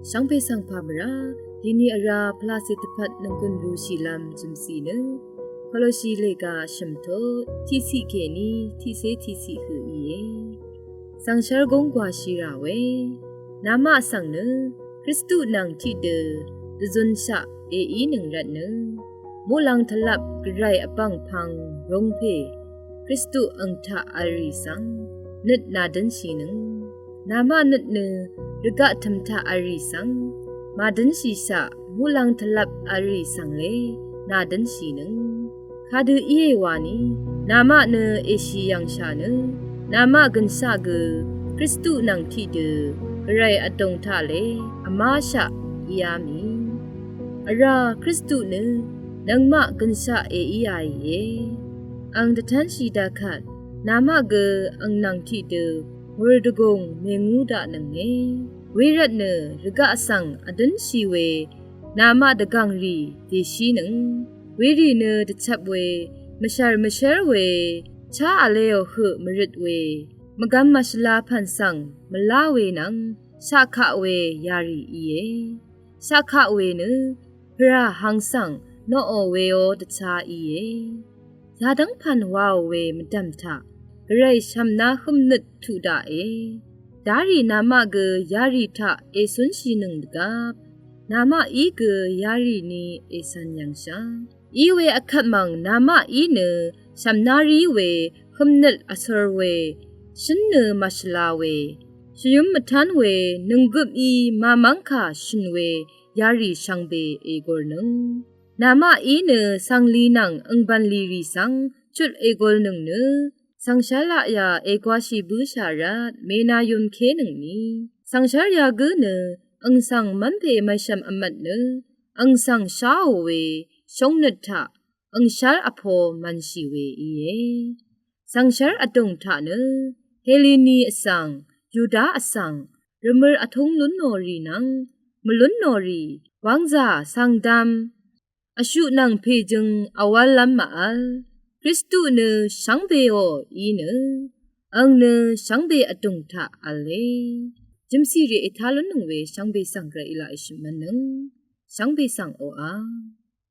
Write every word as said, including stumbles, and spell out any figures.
Shvngbe svng pà mvrá, dini vrá pvlacè dvpvt nvnggùn rúshìlv́m jø̀mcì nø Koloshi lèga shø̀mtut tiqciq kèní tiqcé tiqciq høq íe. Svngshv́r gúng gwàshì rà we, namaq svng nø Kristu nvng tiqdø dvzunshaq èínøng rvtnø, muqlàng tvlvp Gvray vbv̀ngpv̄ng rūngpè Kristu ang taq v̄l rì svng nøt nàdǿnshìnøng. Namaq nøt nø rvgaq tø̀m taq v̄l rì svng màdǿnshìshaq, muqlàng tvlvp v̄l rì svng lé nàdǿnshìnøng. Kadø íe wani, namaq nø èshì yv̀ngshà nø, namaq gønshaq gø Kristu nvng tiqdø Gvray vdùng taq lé vmáshaq íá mì. Vrá Kristu nø nøngmaq gønshaq èíāìe. Ang dvtv́nshì daqkvt, namaq gø ang nvng tiqdø wur dvgùng mèngú daqnønge. Wervtnø rvgaq svng vdǿnshì we namaq dvgv̀ngrì dèshínøng. Werì nø dvchvp we, mvshv̀r mvshv́r we, chá vleò høq mvrøt we, mvgvm màshvla pv̀n svng mvlá we nvng shaqkaq we yarì íe. Shaqkaq we nø pvrà hang svng noqò weó dvchá íe. Yadv́ng pv̀n waò we mvdv̀m taq Gvray shv̀mná hǿmnøt tuq daqe. Darì namaq gø yarì taq ècúnshìnøng dvgvp, namaq í gø yarì ni ècv̀n yv̀ngshà. Iwe vkvt mv̀ng namaq í nø shv̀mná rí we, hǿmnøt vsor we, shǿn nø màshvla we, shvyǿm mvtán we, nònggøp í màmv́ngkà shø̀n we yarì shvngbe ègornøng. Namaq í nø svngli nvng angbv̀nlì rì svng chut ègornøng nø, svngshv́r laqyà ègwāshì bǿshà rvt mènāyunkénøngni, svngshv́r yagǿ nø ang svng mv́npè mvshv̀m vmvt nø, ang svng sháò we shóngnøt taq angshv́r vpo mv̄nshì we íe. Svngshv́r vdùng taq nø, Heleni vsvng, Yuda vsvng, rvmø̄r vtúng lúnò rì nvng mvlúnò rì, wv́ngzà svngdvm, vshuq nvng pèjøng vwv́llv́m màvl, Kristu nø shvngbeò í nø, ang nø shvngbe vdùng taq v̄le. Jø̀mcì rì ètá lúnnøng we shvngbe svng Gvray í laq èshø̀mv̄nnøng. Shvngbe svng oqà